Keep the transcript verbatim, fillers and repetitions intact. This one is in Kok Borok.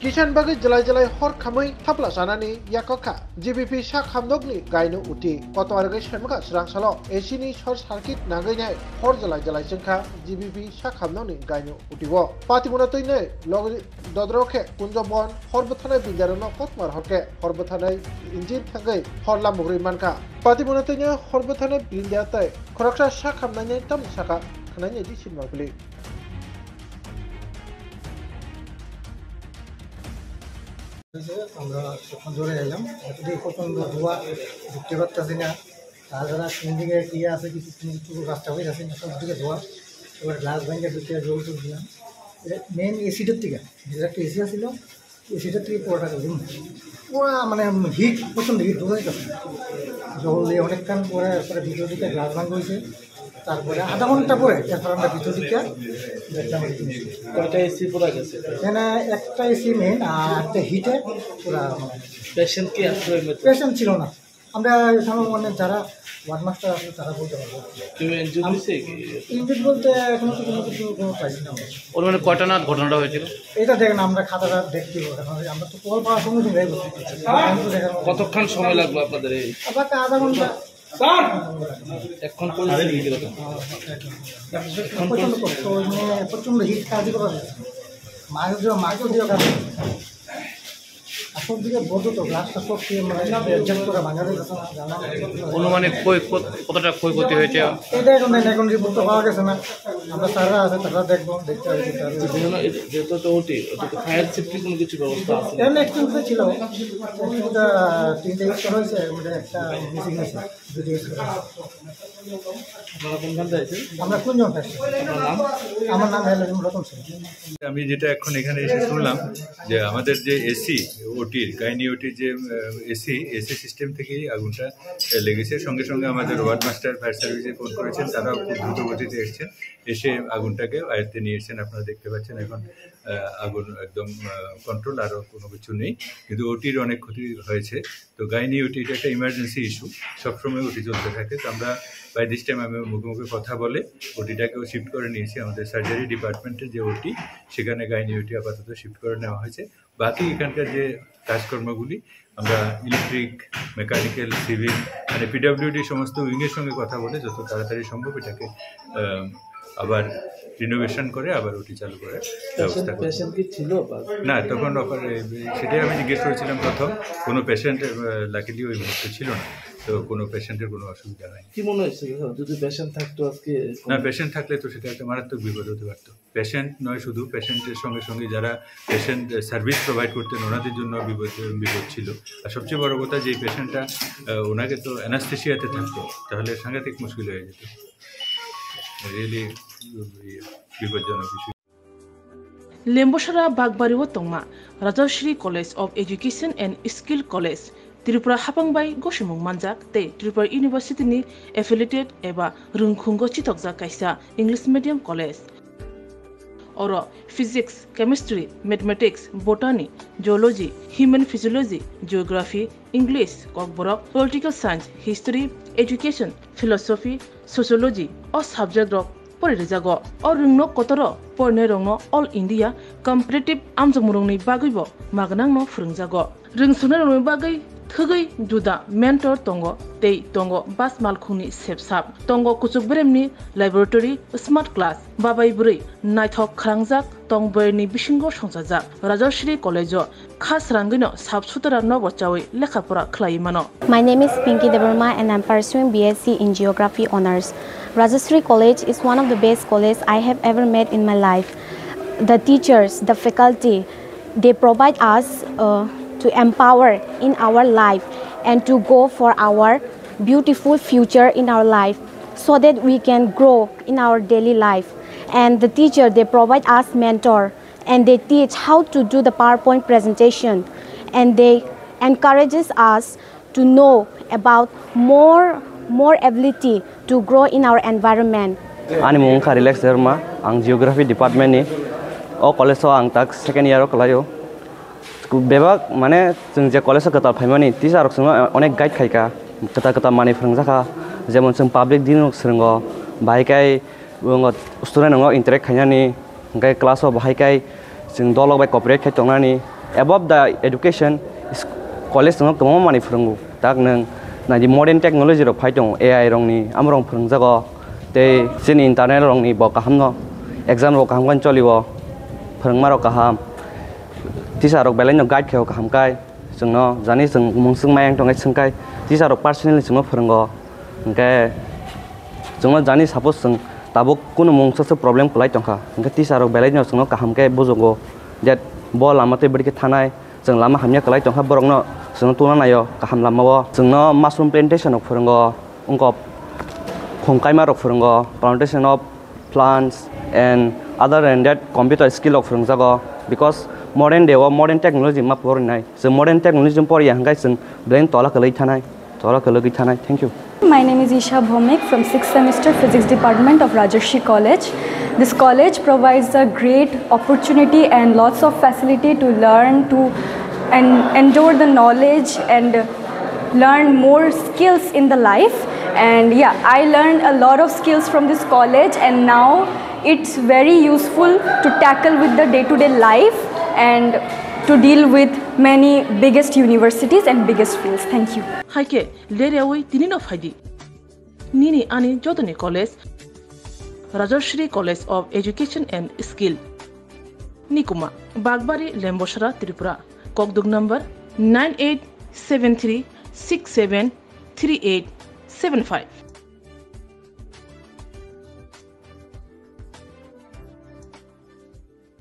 Kisan bagwi jwlai jwlai hor khamwi thapla chanani yakkha G B P sak hamnokni gaino uti. Kotor wngwi saimankha swrang salo A C ni short circuit nangwi nai hor jwlai jwlai chwngkha G B P sak hamnokni gaino utio. Patimuna twi nai logri dodro khe Kunjobon hor bwthanai bindarokno kotmar hor khe hor bwthanai engine thangwi hor lamugri mankha. Patimuna twi nai hor bwthanai bindar tei khoroksa sak hamnainai tamni saka khwnainai di sinma bwlwi. হয়েছে, আমরা তখন জোরে এলাম, এতদিকে প্রচণ্ড ধোঁয়া, ঢুকতে পারতেছি না। তাছাড়া কোন দিকে কি আছে, কিছু কিছু রাস্তা হয়ে গেছে, সব দিকে ধোঁয়া। এবার গ্লাস ভেঙে ঢুকে জল তুলছিলাম। মেন এসিটার থেকে, ভিতরে একটা এসি আছিল, এসিটার থেকে পুরোটা রুম পুরা মানে হিট, প্রচণ্ড হিট, বোঝা যাচ্ছে না। জল দিয়ে অনেকক্ষণ পরে, পরে ভিতর দিকে গ্লাস ভাঙা হয়েছে। তারপরে আধা ঘন্টা পরে এরপর আমরা ভিতর দিকে দেখলাম আর কি। কয়টা এসি পুরা গেছে? এখানে একটা এসি মেন আর একটা হিটে পুরা মানে পেশেন্ট কি আসলে এর মধ্যে? পেশেন্ট ছিল না। আমরা এখানে মানে যারা ওয়ার্ড মাস্টার আছে তারা বলতে পারবো। কেউ ইনজুরি হয়েছে কি? ইনজুরি বলতে এখনো তো কোনো কিছু কোনো পাইছি না আমরা। ওর মানে কয়টা নাগাদ ঘটনাটা হয়েছিল? এটা দেখেন, আমরা খাতাটা দেখতে হবে। এখন আমরা তো কল পাওয়ার সঙ্গে সঙ্গে এই বলছি। এখন তো দেখার মতো। কতক্ষণ সময় লাগলো আপনাদের এই? আবার আধা ঘন্টা। এখন পরিস্থিতি কিরকম? প্রচণ্ড কষ্ট, মানে প্রচণ্ড হিট কাজ করা হয়েছে। মাকে দিয়ে, মাকে দিয়ে কাজ। আর সব দিকে বলতো তো, গ্লাসটা সব দিয়ে মানে অ্যাডজাস্ট করা ভাঙা রয়েছে, জানলাম। অনুমানিক ক্ষয় কত-, কতটা ক্ষয়ক্ষতি হয়েছে? এটা এখন দেন, এখন রিপোর্ট তো পাওয়া গেছে না। আমরা স্যাররা আছে, তারা দেখবো, দেখতে হবে কি স্যার। যেহেতু, যেহেতু একটা ওটি, ওটা তো ফায়ার সেফটি কোনো কিছু ব্যবস্থা আছে? এমনি একটু উপরে ছিল, একটা তিনটে ইউজ করা হয়েছে, মানে একটা মিসিং হয়েছে। আপনারা কোন জায়গায় আছেন? আমরা কোন জায়গায় আছি? আপনার নাম? আমার নাম হলো রতন সিং। আমি যেটা এখন এখানে এসে শুনলাম যে আমাদের যে এসি ওটির, গাইনি ওটির যে, আহ, এসি, এসি সিস্টেম থেকেই আগুনটা, আহ, লেগেছে। সঙ্গে সঙ্গে আমাদের ওয়ার্ড মাস্টার ফায়ার সার্ভিসে ফোন করেছেন, তারাও খুব দ্রুত গতিতে এসছেন, এসে আগুনটাকে আয়ত্তে নিয়ে এসছেন। আপনারা দেখতে পাচ্ছেন এখন, আহ, আগুন একদম, আহ, কন্ট্রোল, আরও কোনো কিছু নেই, কিন্তু ওটির অনেক ক্ষতি হয়েছে। তো গাইনি ওটি এটা একটা ইমার্জেন্সি ইস্যু, সবসময় ওটি চলতে থাকে। তো আমরা বাই দিস টাইম আমি মুখে মুখে কথা বলে ওটিটাকেও শিফট করে নিয়েছি আমাদের সার্জারি ডিপার্টমেন্টে যে ওটি, সেখানে গাইনি ওটি আপাতত শিফট করে নেওয়া হয়েছে। বাকি এখানকার যে কাজকর্মগুলি আমরা ইলেকট্রিক, মেকানিক্যাল, সিভিল, মানে পিডাব্লিউডি সমস্ত উইংয়ের সঙ্গে কথা বলে যত তাড়াতাড়ি সম্ভব এটাকে, আহ, আবার রিনোভেশন করে আবার ওটি চালু করার ব্যবস্থা করব। পেশেন্ট কি ছিল? না, তখন অপার-, সেটাই আমি জিজ্ঞেস করেছিলাম প্রথম, কোনো পেশেন্ট, আহ, লাকিলি ওই মুহূর্তে ছিল না, তো কোনো পেশেন্টের কোনো অসুবিধা হয়নি। কি মনে হচ্ছে স্যার, যদি পেশেন্ট থাকতো আজকে? না, পেশেন্ট থাকলে তো সেটা একটা মারাত্মক বিপদ হতে পারতো। পেশেন্ট নয় শুধু, পেশেন্টের সঙ্গে সঙ্গে যারা পেশেন্ট সার্ভিস প্রোভাইড করতেন ওনাদের জন্য বিপদ, বিপদ ছিল। আর সবচেয়ে বড় কথা যে পেশেন্টটা, আহ, ওনাকে তো অ্যানাস্থেশিয়াতে থাকতো, তাহলে সাংঘাতিক মুশকিল হয়ে যেত। রিয়েলি বিপজ্জনক বিষয়। Lembosara Bakbari o tongma Rajashree College of Education and Skill College, Tripura hapang bai gosimung manjak tei Tripura University ni affiliated eba rwngkhungo chitokjak kaisa English medium college. Oro physics, chemistry, mathematics, botany, geology, human physiology, geography, English, Kokborok, political science, history, education, philosophy, sociology o subject rok pori rijago. O rwngno kotoro porinairokno All India competitive amjokmungrokni bagwibo magnangno phwrwngjago. Rwngsungnai rokni bagwi thwgwi juda mentor tongo tei tongo bas malkhungni sepsap. Tongo kuchuk beremni laboratory, smart class, babai bwrwi naithok khwrangjak tong bwrwini bisingo songchajak Rajashree College-o kha srangwino sap sutara nogo chawi lekha pora khlaiwi mano. My name is Pinky Debbarma and I'm pursuing B S C in Geography Honours. Rajashree College is one of the best college I have ever met in my life. The teachers, the faculty, they provide us, uh, to empower in our life and to go for our beautiful future in our life so that we can grow in our daily life. And the teacher, they provide us mentor and they teach how to do the PowerPoint presentation and they encourages us to know about more, more ability to grow in our environment. Ani mung wngkha Relax Debbarma, ang Geography Department ni. O college o ang tak second year o kwlaio. Bebak, mane, chwng je college o kwtal phaimani, teacher rok chwngno onek guide khaikha, kwtal kwtal manwi phwrwngjakha, jemon chwng public din rok swrwngo, bahai khe student rok interact khainani, hwnkhe class o bahai khe chwng dolrok bai cooperate khai tongnani, Above the education, college no kwbangma manwi phwrwngo. Tak nwng naidi modern technology rok phai tongo, A I rokni, amorok phwrwngjago. Tei chini internal rokni bo kaham no, exam rok kaham khe cholio, phwrwngma rok kaham, teacher rok belai no guide khe kaham kai. Chwngno jani chwng mung swng mayang tongkhe swngkai, teacher rok personally chwngno phwrwngo. Hwnkhe chwngno jani suppose chwng tabuk kunu mung swk swk problem kwlai tongkha, hwnkhe teacher rok belai no chwngno kaham khe bujugo, that bo lama tei bwrwi khe thanai, chwng lama hamya kwlai tongkha, borokno chwngno tungna naio kaham lamao. Chwngno mushroom plantation rok phwrwngo, wngkok khum kaima rok phwrwngo, plantation of plants and other than that computer skill rok phwrwngjago, because modern day o modern technology ma porinai. Chwng modern technology poriya hwnkhe chwng brain tola kwlwi thanai, tola kwlwi thanai. Thank you. My name is Isha Bhomik from sixth semester Physics Department of Rajarshi College. This college provides a great opportunity and lots of facility to learn, to and endure the knowledge and learn more skills in the life. And yeah, I learned a lot of skills from this college, and now it's very useful to tackle with the day-to-day life and to deal with many biggest universities and biggest fields. Thank you. Hai khe leryawi tinino phaidi. Nini ani jotoni college, Rajashri College of Education and Skill, Nikuma, Bagbari, Lembosra, Tripura. Kokduk number nine eight seven three six seven three eight seven five.